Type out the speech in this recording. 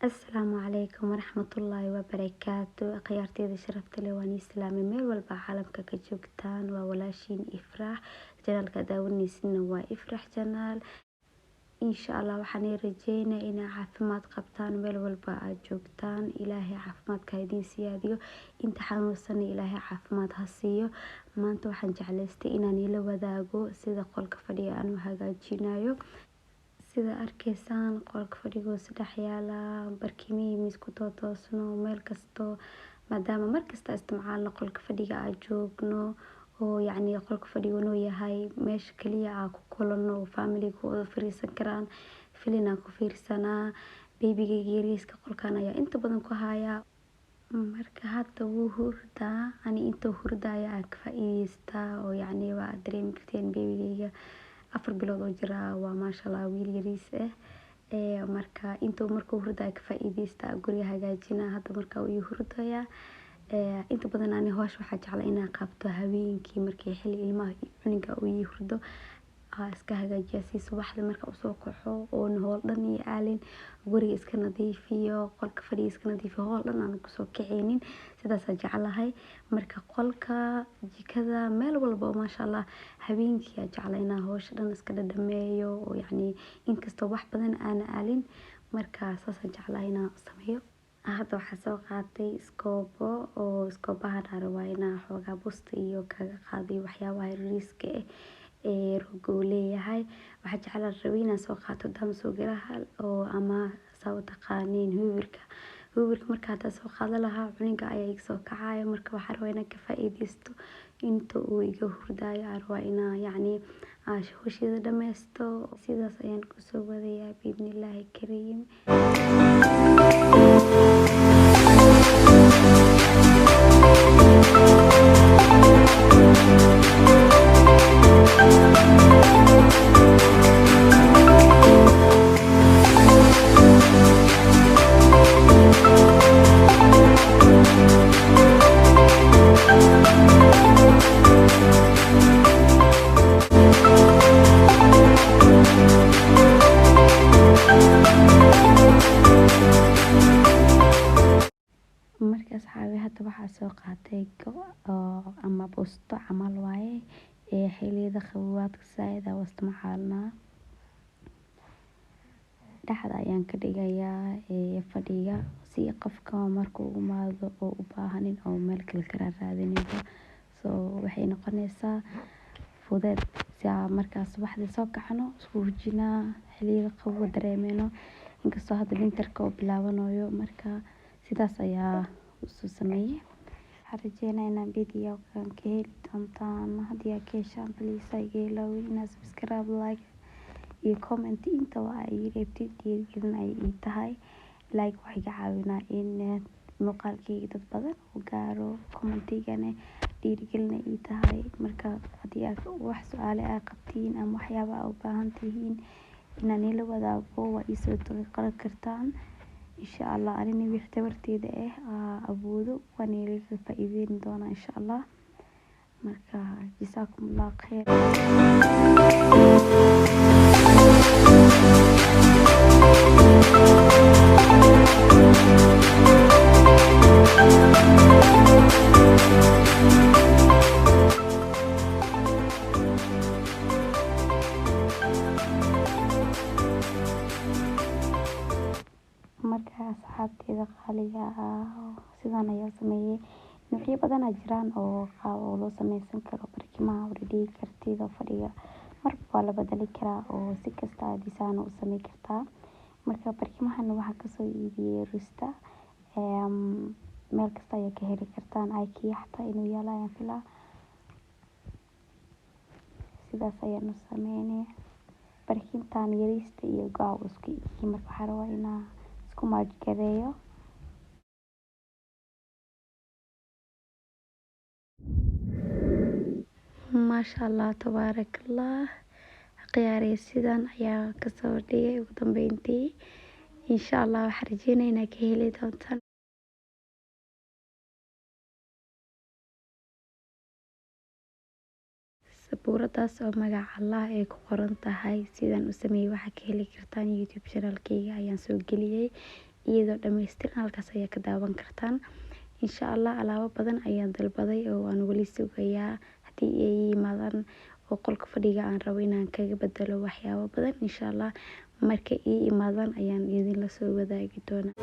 Asalaamu calaykum waraxmatullaahi wabarakaatu. Akhyaarteyda sharafta leh, waan islaamay meel walba caalamka ka joogtaan. Waa walaashiin Ifraax, channelka daawanaysiina waa Ifraax Channel. Insha Allah waxaan rajeynaa inaa caafimaad qabtaan meel walba aad joogtaan. Ilaahay caafimaadka ha idiin siyaadiyo, inta xanuunsan Ilaahay caafimaad ha siiyo. Maanta waxaan jeclaystay inaan ila wadaago sida qolka fadhiga aan u hagaajinayo. Sida arkaysaan, qolka fadhiga saddex yaala barkimihii miisku toosno meel kasto, maadaama markasta isticmaalno qolka fadhiga aan joogno, oo yacni qolka fadhiga noo yahay meesha kaliya aan ku kulanno oo family ku wada fariisan karaan, filin aan ku fiirsanaa. Babygayga yariiska qolkan ayaa inta badan ku hayaa. Marka hadda wuu hurdaa, ani intuu hurdaya aan ka faa'iideystaa, oo yacni waa dareemi karteen, babygayga 4 bilood oo jira waa, maasha Allah, wiil yariis ah. Marka intuu markuu hurdaya ka faa'iideystaa, guriga hagaajinaa. Hadda marka uu ii hurdaya, inta badan ani hawsha waxaa jeclaa inaan qabto habeenkii, markii xilli ilmaha cunuga uu ii hurdo iska hagaajiya, si subaxda marka usoo kaco oon howl dhan iyo aalin, guriga iska nadiifiyo, qolka fadhiga iska nadiifiyo, howl dhan aan kusoo kaceynin. Sidaasaa jeclahay. Marka qolka, jikada, meel walba, maasha Allah, habeenkii aa jeclaa inaan hawsha dhan iska dhadhameeyo, oo yacni inkastoo wax badan aan aalin, marka saasaan jeclahay inaan sameeyo. Hadda waxaa soo qaatay iskoobo, oo iskoobahan aan rabaa inaan xoogaa busta iyo kaga qaadayo waxyaabaha yariiska ah ee rooga uu leeyahay. Waxaa jeclaan rabay inaan soo qaato dammsugaraha oo ama saa u taqaaniin hooverka. Hooverka marka hadda soo qaadan lahaa, cunuga ayaa iga soo kacaya. Marka waxaa rabaa inaan ka faa'iideysto inta uu iga hurdaayo, aan rabaa inaan yacni hawsheeda dhameysto. Sidaas ayaan kusoo wadayaa biidnillaahi kariim. Marka asxaabi, hadda waxaa soo qaatay go ama busto camal waaye, ee xilliyada qabowaadka saaid aa u isticmaalnaa. Dhexda ayaan ka dhigayaa fadhiga, si qofka markuu imaado oo u baahanin oo meel kale ka raadinayba. So waxay noqonaysaa fudeed si aan markaas subaxdii soo kacno isku hujinaa, xilliyada qabow dareemeyno, inkastoo hadda winterka uu bilaabanayo. Marka sidaas ayaa usoo sameeyey. Waxaan rajeynaya inaan videogan ka heli doontaan. Haddii aad ka heshaan, please ha iga ilaawin inaad subscribe, like iyo comment intaba ay ii reebtid. Dhiirigelin ay ii tahay. Like waxay iga caawinaa in muuqaalkayga dad badan uu gaaro, commentigana dhiirigelin ay ii tahay. Marka haddii aad wax su-aale aa qabtiin ama waxyaaba aa u baahan tihiin inaan ila wadaago, waa iisoo qoran kartaan insha Allah. Anina wixii tabarteyda ah aa awoodo waan ilaga faa'iideyn doonaa insha Allah. Marka jasaakum Allah khayr. Marka asxaabteyda qaaliga ah, sidaan ayaa sameeyey. Noocyo badan aa jiraan oo qaab oo loo sameysan karo barkimaha oo dhigi kartid oo fadhiga marba waa la bedeli karaa, oo si kasta design u sameyn kartaa. Marka barkimahan waxaa kasoo iibiyey Rusta, meel kasta ayaa ka heli kartaan, IKEA xataa inuu yaalo ayaan filaa. Sidaas ayaan u sameynay barkintan yariista iyo go-a isku egyihiin. Marka waxaa rabaa inaa isku match gareeyo. Maasha Allah, tabaarakallah. Khiyaarey, sidan ayaa kasoo dhigay ugu dambeyntii. Insha Allah waxaan rajeynaya inaad ka heli doontaan. Sabuuradaas oo magaca Allah ay ku qoran tahay sidaan u sameeyey waxaa ka heli kartaan YouTube channelkayga ayaan soo geliyey. Iyadoo dhammaystiran halkaas ayaa ka daawan kartaan, insha Allah. Alaabo badan ayaan dalbaday oo aan weli sugayaa. Haddii ay yimaadaan oo qolka fadhiga aan rabo inaan kaga bedelo waxyaabo badan, insha Allah markay ii imaadaan ayaan idinla soo wadaagi doonaa.